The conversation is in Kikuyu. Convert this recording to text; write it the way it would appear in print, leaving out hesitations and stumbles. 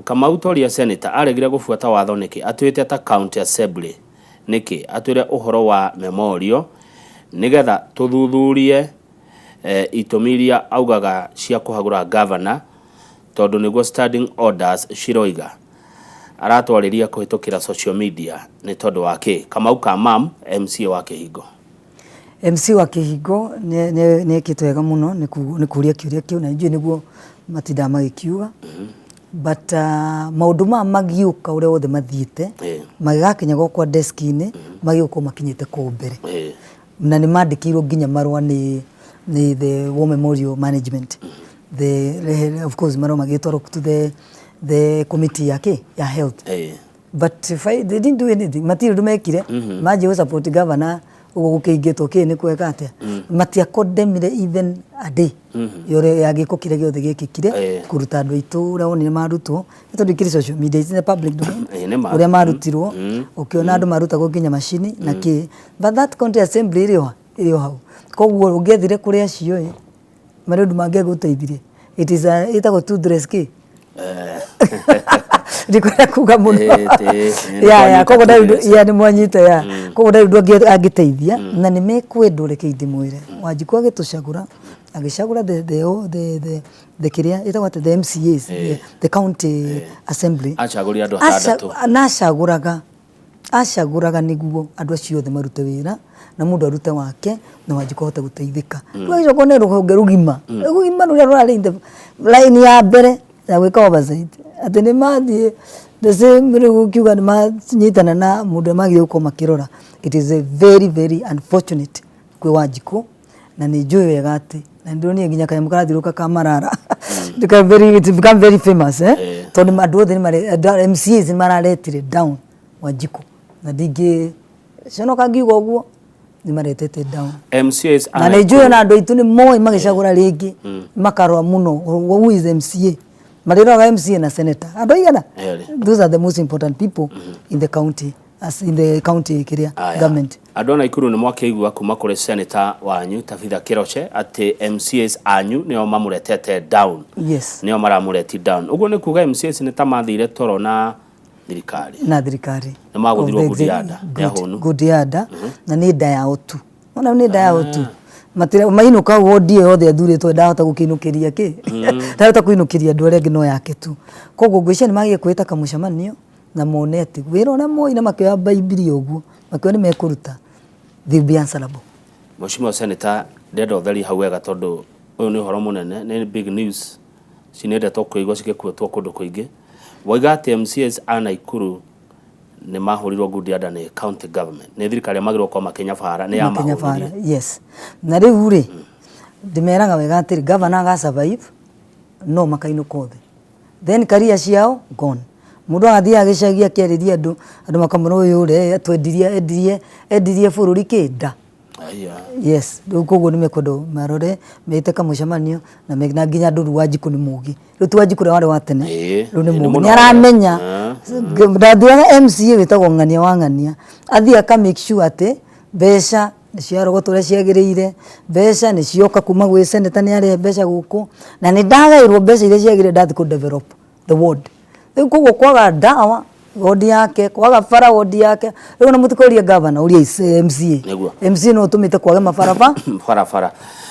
Kamau Toria senator aregire gũbuata watho nĩkĩ? Atwĩte ta county assembly nĩkĩ? Atwĩre ũhoro wa memorial nĩgetha tũthuthurie itũmi iria augaga cia kũhagũra governor, tondũ nĩguo standing orders ciroiga. Aratwarĩria kũhĩtũkĩra social media nĩ tondũ wa kĩ? Kamau ka mam MCA wa Kĩhingo. MC wa Kĩhingo nĩ ekĩte wega mũno nĩ kũria kĩũria kĩu, na njũĩ nĩguo matindaga magĩkiuga, but maũndũ maya magiũka ũrĩa wothe mathiĩte magĩgakinya gwakwa desk-inĩ, magĩũka makinyĩte kũu mbere, na nĩ mandĩkĩirwo nginya marũa nĩ the War Memorial Management, the of course marũa magĩtwarwo to the committee ya kĩ ya health, but if I, they didn't do anything. Matirĩ ũndũ mekire. Manjie gũ support governor ũguo gũkĩingĩtwo kĩ nĩ kweka atĩa, matiakondemire even a day yore ya gĩko kĩrĩa gĩothe gĩkĩkire kũruta andũ aitũ ũrĩa wonire marutwo, nĩ tondũ ikĩrĩ social media, it's in the public domain, Nĩ ma. ũrĩa marutirwo, ũkĩona andũ marutagwo nginya macini na kĩ. But that county assembly ĩrĩ o hau, koguo ũngĩethire kũrĩ acio ĩ marĩ ũndũ mangĩagũteithirie. It is a ĩtagwo toothless kĩ, ndikwenda kuga mũno. Nĩ Ya twanyita. Koguo ndarĩ ũndũ toothless. Ya, nĩ mwanyita ya. Koguo ndarĩ ũndũ angĩteithia na nĩ mekwendwo. Reke ndĩmwĩre, Wanjikũ agĩtũcagũra, agĩcagũra the kĩrĩa ĩtagwo atĩ the MCAs, the county assembly. Acagũrire andũ atandatũ. Na acagũraga nĩguo andũ acio othe marute wĩra na mũndũ arute wake na Wanjikũ ahote gũteithĩka. Rĩu agĩcoka nĩ rũhonge rũgima rũgima rũrĩa rũrarĩ in the line ya mbere ya gwĩka oversight atĩ nĩ mathiĩ the same. Rĩu ũkiuga nĩ manyitana na mũndũ ũrĩa magĩrĩirwo gũkorwo makĩrora. It is a very very unfortunate kwĩ Wanjikũ, na nĩ njũĩ wega atĩ na nĩ ndĩronire nginya kanyamũ karathiũrũrũka ka marara. It become very famous, eh? Tondũ andũ othe andũ MCAs nĩ mararetire down Wanjikũ, na ndingĩ conoka ngiuga ũguo, nĩ maretete down. MCAs Na nĩ njũĩ ona andũ aitũ nĩ moĩ magĩcagũra rĩngĩ makarora mũno who is MCA. Marĩroraga MCA na senator, andũ aigana. Erĩ. Those are the most important people in the county, as in the county kĩrĩa Aya. government. Andũ a Naikuru, nĩ mwakĩigua kuma kũrĩ senator wanyu Tabitha Kĩroche atĩ MCAs anyu nĩo mamũretete down. Yes. Nĩo maramũreti down. Ũguo nĩ kuga MCAs nĩ ta mathire toro na thirikari. Na thirikari. Nĩ magũthirwo Of the good yard, nĩ ahũnu. Good yard, na nĩ nda yao tu, ona nĩ nda yao tu. Matira mainũka wodi ĩyo yothe athurĩtwo, ndahota gũkĩinũkĩria kĩ, ndahota kũinũkĩria andũ arĩa angĩ, no yake tu. Koguo ngwĩciria nĩ magĩrĩire kwĩta kamũcemanio na mone atĩ wĩra ũrĩa moire, makĩoya Bibilia ũguo makĩoya nĩ mekũruta, they will be answerable. Mheshimiwa Senator, ndĩrenda ũtherie hau wega, tondũ ũyũ nĩ ũhoro mũnene, nĩ big news cinendetwo kũigua cigĩkuĩtwo kũndũ kũingĩ. Waiga atĩ MCAs a Naikuru nĩ mahũrirwo good yard nĩ county government, nĩ thirikari magĩrĩirwo gũkorwo makĩnyabara nĩ Makĩnyabara. yamahũririe. Yes, na rĩu rĩ, ndĩmeraga wega atĩrĩ, governor aga survive no makainũka othe, then career ciao gone. Mũndũ agathiĩ gĩcagi akĩarĩria andũ, andũ makamwĩra ũyũ rĩ atwendirie, endirie endirie bũrũri kĩ nda. Aya. Yes, rĩu koguo nĩ mekwenda marore mete kamũcemanio na nginya andũ. Rĩu Wanjikũ nĩ mũgĩ, rĩu ti Wanjikũ ũrĩa warĩ wa tene. Rĩu nĩ nĩ mũgĩ, mũno. nĩ aramenya. Ndathiaga MCA wĩtagwo Ng'ania wa Ng'ania athiĩ aka make sure atĩ mbeca nĩ ciarogotwo ũrĩa ciagĩrĩire, mbeca nĩ cioka kuma gwĩ senator, nĩ arehe mbeca gũkũ, na nĩ ndagaĩrwo mbeca iria ciagĩrĩire ndathiĩ kũ develop the ward. Rĩu koguo kwaga ndawa wodi yake, kwaga bara wodi yake, rĩu ona mũtikũria governor, ũria MCA. Nĩguo. MCA no ũtũmĩte kwage mabarabara. Barabara.